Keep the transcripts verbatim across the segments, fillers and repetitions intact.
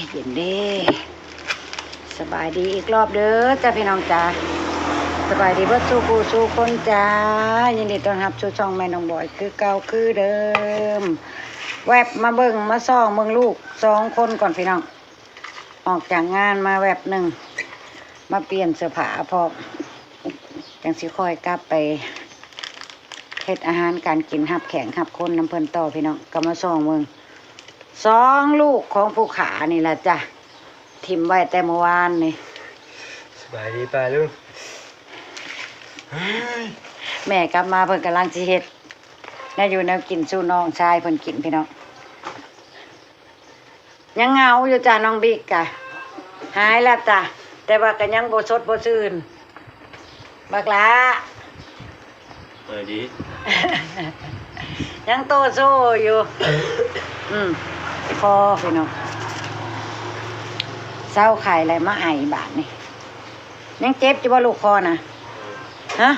เย็นเด้ สบายดีอีกรอบเด้อจ้าพี่น้องจ้า สบายดีเบิดสู่ผู้สู่คนจ้า ยินดีต้อนรับสู่ช่องแม่น้องบอยคือเก่าคือเดิม แวบมาเบิ่งมาส่องเบิ่งลูกสองคนก่อนพี่น้อง ออกจากงานมาแวบหนึ่ง มาเปลี่ยนเสื้อผ้าพร้อม จั่งสิค่อยกลับไปเฮ็ดอาหารการกิน รับแขกรับคนนำเพิ่นต่อพี่น้อง ก็มาส่องเบิ่ง สองลูกของผู้ขานี่ล่ะจ้ะ ถิ่มไว้แต่เมื่อวานนี่ สบายดีป้าลุง แม่กลับมาเพิ่นกำลังสิเฮ็ด แนวอยู่แนวกินสู่น้องชายเพิ่นกินพี่น้อง ยังเหงาอยู่จ้ะน้องบิ๊กกะ หายแล้วจ้ะ แต่ว่าก็ยังบ่สดบ่ชื่น บักหล้า สบายดี ยังโตโซ่อยู่ อืม คอพี่น้อง เซาไข้แล้วมาไอบาดนี่ ยังเจ็บอยู่บ่ลูกคอนะ ฮะ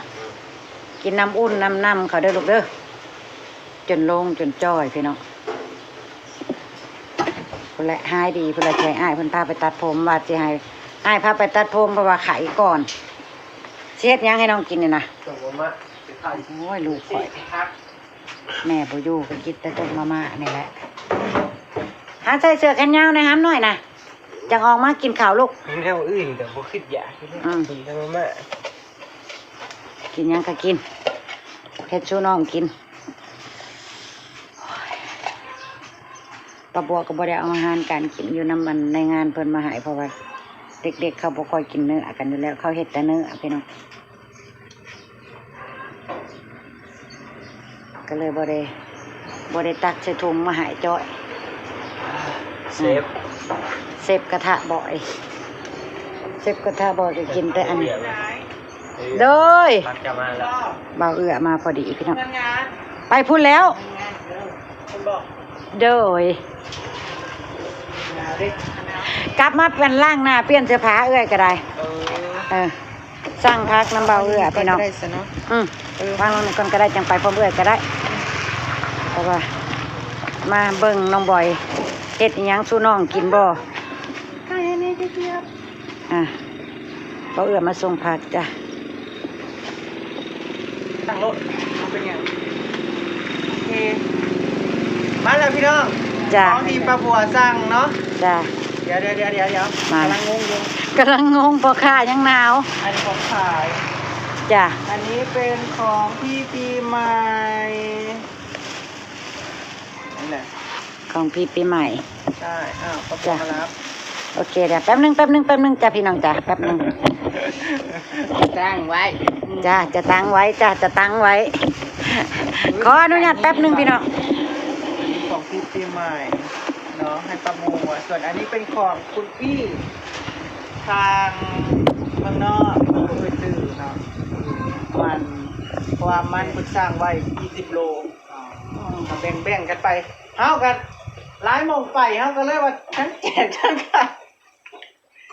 กินน้ำอุ่นน้ำนำเขาเด้อลูกเด้อ จนโล่งจนจ่อยพี่น้อง พุ้นแหละหายดี พุ้นแหละสิให้อ้ายเพิ่นพาไปตัดผม ว่าสิให้อ้ายพาไปตัดผม เพราะว่าไข้ก่อน สิเฮ็ดหยังให้น้องกินนี่นะ ต้มมาม่าสิไข่ โอ้ย ลูกข่อย สิพัก แม่บ่อยู่ก็กินแต่ต้มมาม่านี่แหละ หาใส่เสื้อแขนยาวหน่อยหำหน่อยนะ จั่งออกมากินข้าวลูก มีแนวอื่นก็บ่คิดอยากกิน อืม กินแต่มาม่า กินหยังก็กิน เฮ็ดสู่น้องกิน ป้าบัวก็บ่ได้เอาอาหารการกินอยู่นำมันในงานเพิ่นมาให้ เพราะว่าเด็กๆเขาบ่ค่อยกินเนื้อกันอยู่แล้ว เขาเฮ็ดแต่เนื้อพี่น้อง ก็เลยบ่ได้ บ่ได้ตักใส่ถุงมาให้จ้อย เซฟ เซฟกระทะบ่อย เซฟกระทะบ่อยก็กินแต่อันนี้ โดย ตักจะมาแล้ว บ่าวเอื้อมาพอดีพี่น้อง ไปพุ้นแล้ว โดย กลับมาเป็นล้างหน้าเปลี่ยนเสื้อผ้าเอื้อยก็ได้ เออ เออ สั่งพักน้ำบ่าวเอื้อพี่น้อง ก็ได้ซะเนาะ อืม เออ วางลงนี่ก่อนก็ได้ จั่งไปพร้อมเอื้อยก็ได้ เพราะว่า มาเบิ่งน้องบอย เฮ็ดอิหยังสู่น้องกินบ่ ไก่อันนี้เจี๊ยบ อ่ะ บ่าวเอื้อมาส่งผักจ้ะ ตั้งรถ เอาเป็นไง โอเค มาแล้วพี่น้อง จ้ะ ของที่ป้าบัวสั่งเนาะ จ้ะ เดี๋ยว เดี๋ยว เดี๋ยว เดี๋ยว เดี๋ยว มา กำลังงงอยู่ กำลังงง พ่อค้ายังหนาว อันนี้ของขาย จ้ะ อันนี้เป็นของพี่ปีใหม่ นี่แหละ ของพี่ปีใหม่ ใช่ อ้าว ป้าบัว จ้ะ มารับ โอเค เดี๋ยวแป๊บนึง แป๊บนึง แป๊บนึงจ้ะพี่น้องจ้ะ แป๊บนึง ตั้งไว้ จ้ะ จะตั้งไว้จ้ะ จะตั้งไว้ ขออนุญาตแป๊บนึงพี่น้อง อันนี้ของพี่ปีใหม่เนาะ ให้ป้าบัว ส่วนอันนี้เป็นของคุณพี่ ทางเมืองนอก เมืองอื่นเนาะ มัน เพราะว่ามันเพิ่นสั่งไว้ยี่สิบโล อ๋อ ก็แบ่งๆกันไป เฮาก็หลายหม่องไป เฮาก็เลยว่าทั้งแจกทั้งขาย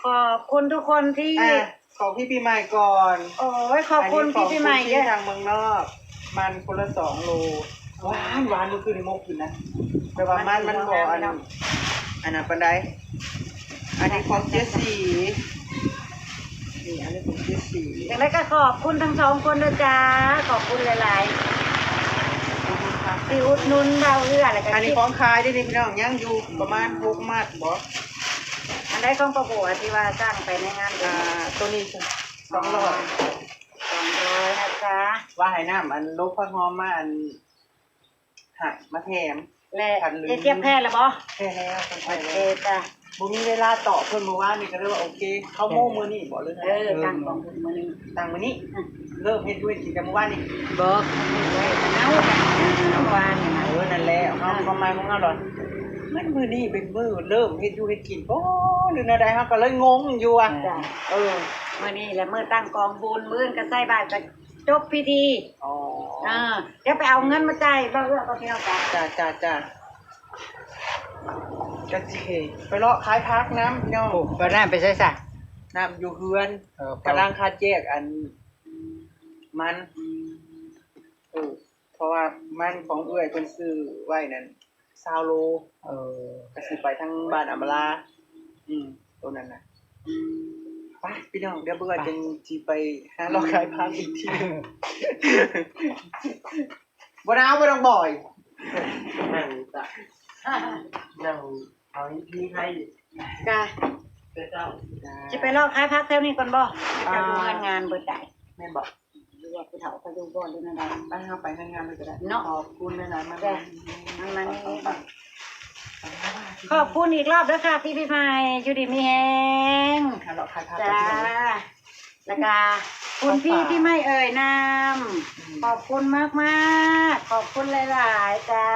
ขอบคุณทุกคนที่ อ่ะ ของพี่ปีใหม่ก่อน โอ้ย ขอบคุณ อันนี้ของ พี่ปีใหม่ คุณพี่ เยอะ ทางเมืองนอก มันคนละสองโล หวาน หวาน เมื่อคืนนี้มกกินนะ แต่ว่ามัน มันบ่ อัน อันนั้นปานใด อันนี้ของเจ๊สี นี่ อันนี้ของเจ๊สี อย่างไรก็ขอบคุณทั้งสองคนด้วยจ้า ขอบคุณหลายๆ ที่อุดหนุนบ่าวเอื้อ แล้วก็ อันนี้ของขายเด้อนี่พี่น้อง ยังอยู่ประมาณหกมัดบ่ อันใดของป้าบัวที่ว่าสั่งไปในงานบุญ อ่า ตัวนี้สองร้อย สองร้อยนะจ๊ะ ว่าให้น้ำอันลบผักหอมมาอัน ให้มาแถม และ คันลืม เจ๊เจี๊ยบแพ้แล้วบ่ แพ้แล้ว โอเคจ้ะ บ่มีเวลาตอบเพิ่นเมื่อวานนี่ก็เลยว่าโอเค เข้าโมงมื้อนี้บ่หรือไง เออ ตั้งของมื้อนี้ ตั้งมื้อนี้ อืม เริ่มเฮ็ดอยู่เฮ็ดกินแต่เมื่อวานนี่ บ่ เอาเมื่อวานนี่นะ เออ นั่นแหละ เฮา อ่า ความหมายของเฮาดอก มันมื้อนี้เป็นมื้อเริ่มเฮ็ดอยู่เฮ็ดกินบ่ หรือแนวใด เฮาก็เลยงงอยู่อะ จ้ะ เออ มื้อนี้แหละมื้อตั้งกองบุญ มื้ออื่นก็ใส่บาตรก็ จบพิธี อ๋อ อ่า เดี๋ยวไปเอาเงินมาจ่ายบ่าวเอื้อก่อนพี่น้องจ้ะ จ้ะ จ้ะ จ้ะ จักสิไปเลาะขายผักน้ำพี่น้อง โอ้ บ่าวน้ำไปใส่ซะ น้ำอยู่เฮือน เออ กำลังคัดแยกอัน มัน เออ เพราะว่ามันของเอื้อยเพิ่นซื้อไว้นั่น ซาวโล เออ ก็สิไปทางบ้านอำมาลา อืม ตัวนั้นน่ะ ไป พี่น้อง เดี๋ยวเบิ่งว่าจั่งสิไปหาเลาะขายผักอีกทีหนึ่ง บ่หนาวบ่ต้องบ่อย นั่งตะ นั่งเอาอีพีไทย จ้ะ เจ้า สิไปเลาะขายผักแถวนี้ก่อนบ่ อ่า จะดูงานงานเบิดได้ แม่นบ่ หรือว่าผู้เฒ่าเขาอยู่บ่หรือแนวใด ไป เฮาไปงานงานเลยก็ได้ เนาะ ขอบคุณหลายๆ มากๆ จ้ะ มันๆ ขอบคุณอีกรอบเด้อค่ะ พี่ปีใหม่ อยู่ดีมีแฮง หาเลาะขายผัก จ้า ไปเที่ยว แล้วก็คุณพี่ที่ไม่เอ่ยนาม อืม ขอบคุณมากๆ ขอบคุณหลายๆ จ้า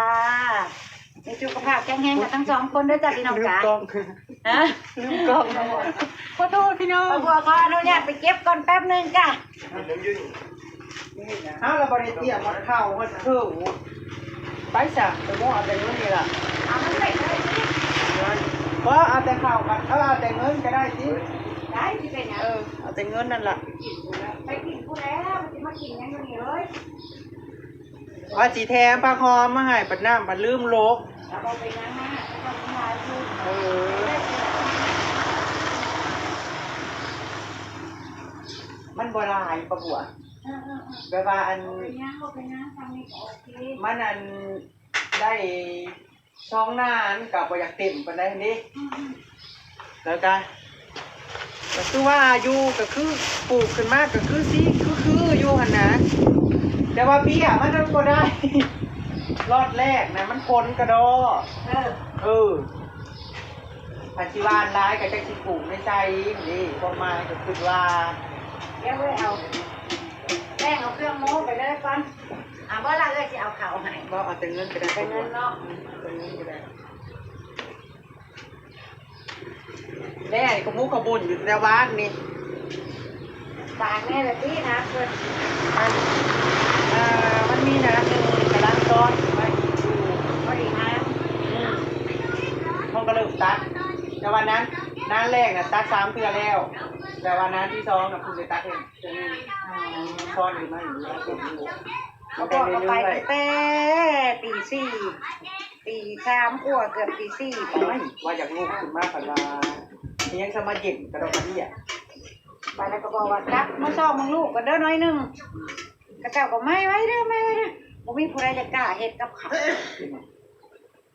มีสุขภาพแข็งแรงกันทั้งสองคนเด้อจ้ะพี่น้องจ๋า ลืมกล้อง ฮะ ลืมกล้อง ขอโทษพี่น้อง ป้าบัวขออนุญาตไปเก็บก่อนแป๊บหนึ่งจ้ะ เอาละบ่ได้เตรียมมาเข้ามาเถอะ ไปจ้ะ ไปบ่เอาแต่เงินนี่ล่ะ เอามันใส่เลยสิ บ่เอาแต่ข้าวกัน เอา เอาแต่เงินก็ได้สิ ได้สิเป็นหยัง เออ เอาแต่เงินนั่นล่ะ ไปกินกูแล้ว มันสิมากินหยังอยู่นี่เลย ว่าสิแถมผักหอมมาให้ บัดน้ำบัดลืมโลก เอาไปยังมา เอาไปยังมา เออ มันบ่หลายปะบัว เออ เออ เออ แบบว่าอัน เอาไปยัง เอาไปยัง ทำนี่ก็โอเค มันอันได้สองหน้า อันก็บ่อยากเต็มปานใดนี่ อืม อืม แล้วก็ ก็คือว่าอยู่ก็คือปลูกขึ้นมาก็คือสิ คือ คืออยู่หั่นนะ แต่ว่าเบี้ยมันบ่ได้ ล็อตแรกนะมันผลกระดอ เออ เออ อาชีวานร้ายก็จักสิปลูกในไซนี่ ความหมายก็คือว่า เดี๋ยวไว้เอา แป้งเอาเครื่องโม้ไปเลยก่อน อ่ะ บ่ละ เอ้ยสิเอาข้าวให้ บ่เอาแต่เงินก็ได้ แต่เงินเนาะ อืม เอาแต่เงินก็ได้ แม่ก็มุกขบุญอยู่แต่บ้านนี่ ตากแม่ละตินะเพิ่น อัน เอ่อ มันมีน้ำหนึ่งกำลังร้อนไว้อยู่ พอดีน้ำ อืม มันก็เริ่มตัด แต่ว่านั้น น้ำแรกน่ะตัดสามเทื่อแล้ว แต่ว่าน้ำที่สองน่ะเพิ่งได้ตัดเองเทื่อหนึ่ง อืม มันร้อนอยู่นั่นอยู่แล้วก็อยู่ เขาบอกเอาไปตั้งแต่ตีสี่ ตีสามกว่าเกือบตีสี่ไป ว่าอยากลุกขึ้นมา แต่ว่ายังสมาเย็นกระดอกกระเดี่ย ไปแล้วก็บอกว่ากลับมาซอกมึงลูกกันเด้อน้อยหนึ่ง เขาเจ้าก็ไม่ไหวเด้อ ไม่ไหวเด้อ บ่มีผู้ใดจะกล้าเฮ็ดกับเขา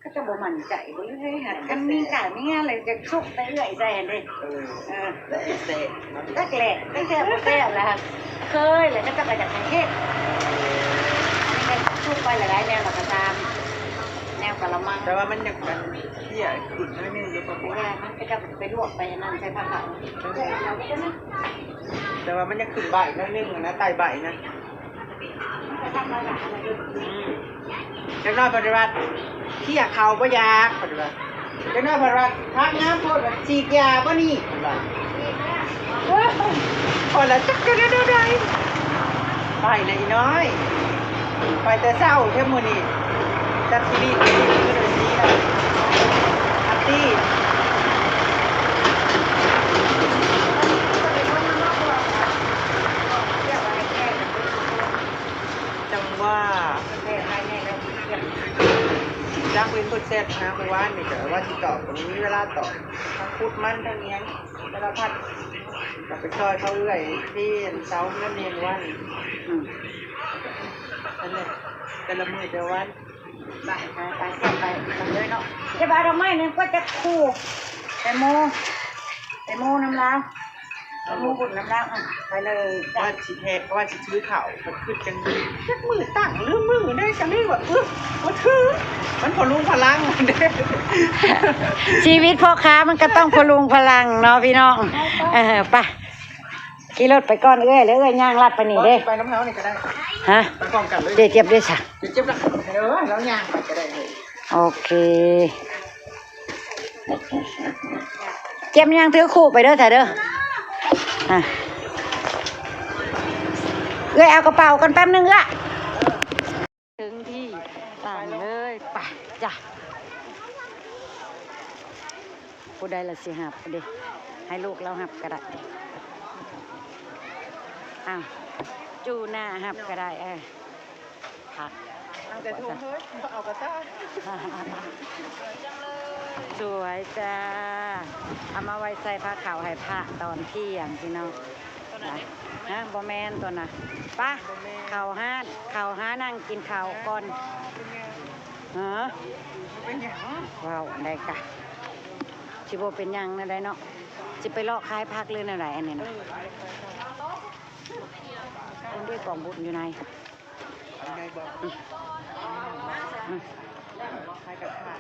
เขาเจ้าบ่มั่นใจ บ่เลยหัดกันมีการมีงานเลยจะซุกแต่เอื้อยใส่หั่นเด้ เออ เออ แล้วแต่แซ่บ จักแหละ จักแซ่บบ่แซ่บล่ะ เคยแหละ เขาเจ้าก็อยากให้เฮ็ด อันนี้ก็ซุกไปหลายๆแนวแล้วก็ตาม แนวกะละมัง แต่ว่ามันอยากกันเตี้ยขึ้นหน่อยนึงหรือเปล่า เพราะว่ามันก็จะไปลวกไปอันนั้นใส่ผักเผา แต่ว่ามันยังขึ้นใบหน่อยนึงนะ ไต่ใบนะ อืม จักหน่อยปฏิบัติ เที่ยเขาบ่อยากปฏิบัติ จักหน่อยปฏิบัติ พักน้ำโพดว่าฉีดยาบ่นี่ปฏิบัติ พอแล้วจักจะได้ได้ ไปเลยอีน้อย ไปแต่เช้าเท่ามื้อนี้ จัดชีวิตมื้อเดียวนี้นะ อาร์ตี้ จังว่า จักเว้นเพิ่นแชทหาเมื่อวานนี่ก็ว่าสิตอบ บ่มีเวลาตอบ ทั้งขุดมันทั้งอิหยังสารพัด ก็ไปช่วยเขาเอื้อยที่เช้าเมื่อเย็นวัน อืม นั่นแหละ แต่ละมื้อแต่ละวัน ไป ไป ไป ไป ไปเลยเนาะ เก็บเอาดอกไม้หนึ่งก็จะคู่ แตงโม แตงโมน้ำลาว แตงโมบุญน้ำลาว อ่ะ ไปเลยจ้ะ ว่าสิแทะ ว่าสิถือข้าว มันคือจัง จักมือตั้งหรือมือได้ ก็เลยว่า เออ บ่ถือ มันพลุงพลังเด้ ชีวิตพ่อค้ามันก็ต้องพลุงพลังเนาะพี่น้อง เออ ไป ขี่รถไปก่อนเอื้อย แล้วเอื้อยย่างลัดไปนี่เด้ ไปน้ำเฮานี่ก็ได้ ฮะ ไปพร้อมกันเลย เดี๋ยวเจ็บด้วยซะ เดี๋ยวเจ็บละ เออ แล้วย่างไปก็ได้เลย โอเค เจ็บย่างถือคู่ไปเด้อจ้ะเด้อ อ่ะ เอื้อยเอากระเป๋ากันแป๊บนึงเอื้อย ถึงที่ต่างเลย ไปจ้ะ ผู้ใดล่ะสิหับเด้ ให้ลูกเราหับก็ได้ อ้าว จูหน้าหับก็ได้ เออ ผัก เอาแต่ถุงเฮ้ย เอากระต้า สวยจ้า เอามาไว้ใส่ผ้าขาวให้พระตอนเที่ยงพี่น้อง ตัวนั้นเด้ นะ บ่แม่นตัวน่ะ ไป บ่แม่น เข้าห้าน เข้าหานั่งกินข้าวก่อน เป็นไง ฮะ เป็นหยัง ว้าว ได้กะ สิบ่เป็นหยังแนวใดเนาะ สิไปเลาะขายผักหรือแนวใดอันนี้นะ เออ คนเดียวกองบุญอยู่ไหน เป็นไงบอก อืม อืม ขายกับข้าว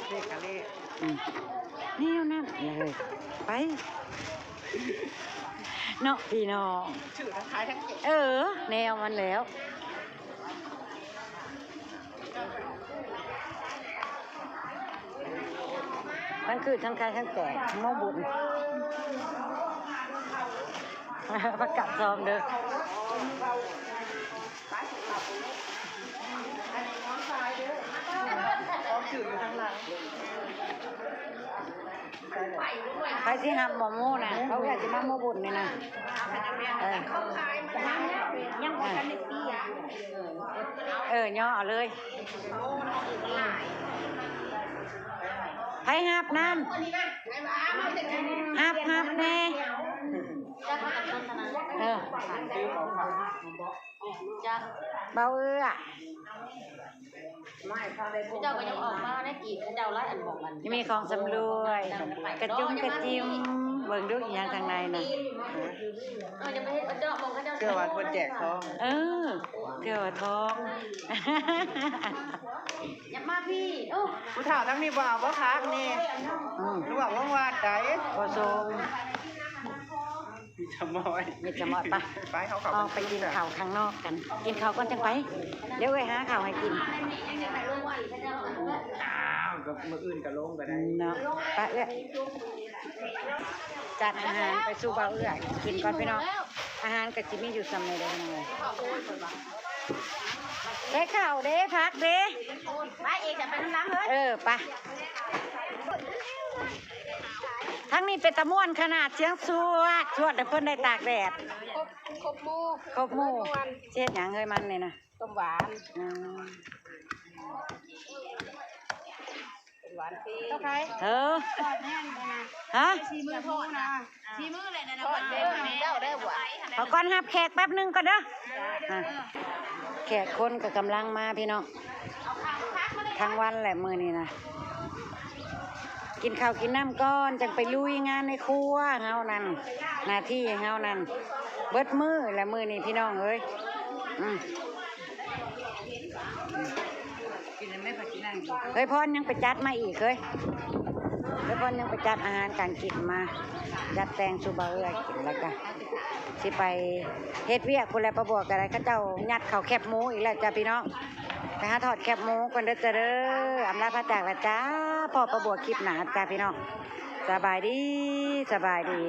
เลขกับเลข อืม แนวนั้นเลย ไป เนาะพี่น้อง ถือทั้งขายทั้งเก็บ เออ แนวมันแล้ว มันคือทั้งขายทั้งแจกทั้งมอบบุญ ประกาศซ้อมเด้อ ถืออยู่ข้างหลัง ใครสิหับบ่หมู่นะ เขาอยากสิมาหมู่บุญนี่นะ เออ ยังบ่ทันได้เปียก เออ ย่อเอาเลย ใครหับนำ หับ หับแน่ เออ จ้ะ เบาเอื้อ เจ้าก็ยังออกมาได้อีก เจ้าละอันบอกมัน ยังมีของสำรวย กระจุมกระจิม เบิ่งดูอีหยังข้างในน่ะ เออ ยังไปเฮ็ดเจาะมองเขาเจ้า เพื่อว่าเพิ่นแจกทอง เออ เพื่อว่าทอง อย่ามาพี่ โอ้ ผู้เฒ่าทั้งนี้บ่เอาบ่คักนี่ อืม หรือว่าว่างวาดใด บ่ส่ง มีจำมอย มีจำมอยปะ ไปเขาเขา ออกไปกินข้าวข้างนอกกัน กินข้าวก่อนจังไป เดี๋ยวเอ้ยหาข้าวให้กิน อ้าว ก็มื้ออื่นก็ลงก็ได้ เนาะ ไปเอ้ย จัดอาหารไปสู่เบาเอื้อกินก่อนพี่น้อง อาหารก็สิมีอยู่ส่ำนี้เด้อพี่น้องเอ้ย ได้ข้าวเด้ ผักเด้ ไปเอกจะไปน้ำล้างเฮ้ย เออ ไป ทั้งนี้เป็นตะม่วนขนาด เสียงสวด สวดแต่เพิ่นได้ตากแดด ครบ ครบหมู่ ครบหมู่ ม่วน เฮ็ดหยังเฮ้ยมันนี่นะ ต้มหวาน อืม ต้มหวานฟรี เจ้าใคร เออ ทอดแน่นเลยนะ ฮะ ชีมือทอดนะ ชีมือเลยนะ ทอดแน่นเจ้าได้บ่ ขอก่อนรับแขกแป๊บหนึ่งก่อนเด้อ อ่ะ แขกคนก็กำลังมาพี่น้อง ทั้งวันแหละมื้อนี้นะ กินข้าวกินน้ำก่อน จังไปลุยงานในครัวเฮานั่น หน้าที่เฮานั่น เบิดมื้อและมื้อนี้พี่น้องเอ้ย อืม เฮ้ย พรยังไปจัดมาอีกเฮ้ย เฮ้ย พรยังไปจัดอาหารการกินมา จัดแต่งสู่เบาเอื้อกินแล้วก็ สิไปเฮ็ดเวียกพู้นแหละ ป้าบัวก็ได้ เขาเจ้ายัดข้าวแคบหมูอีกแล้วจ้ะพี่น้อง ไปหาทอดแคบหมูก่อนเด้อจ้ะเด้อ อำลาพระจากละจ้า พ้อป้าบัวคลิปหน้าจ้ะพี่น้อง สบายดี สบายดี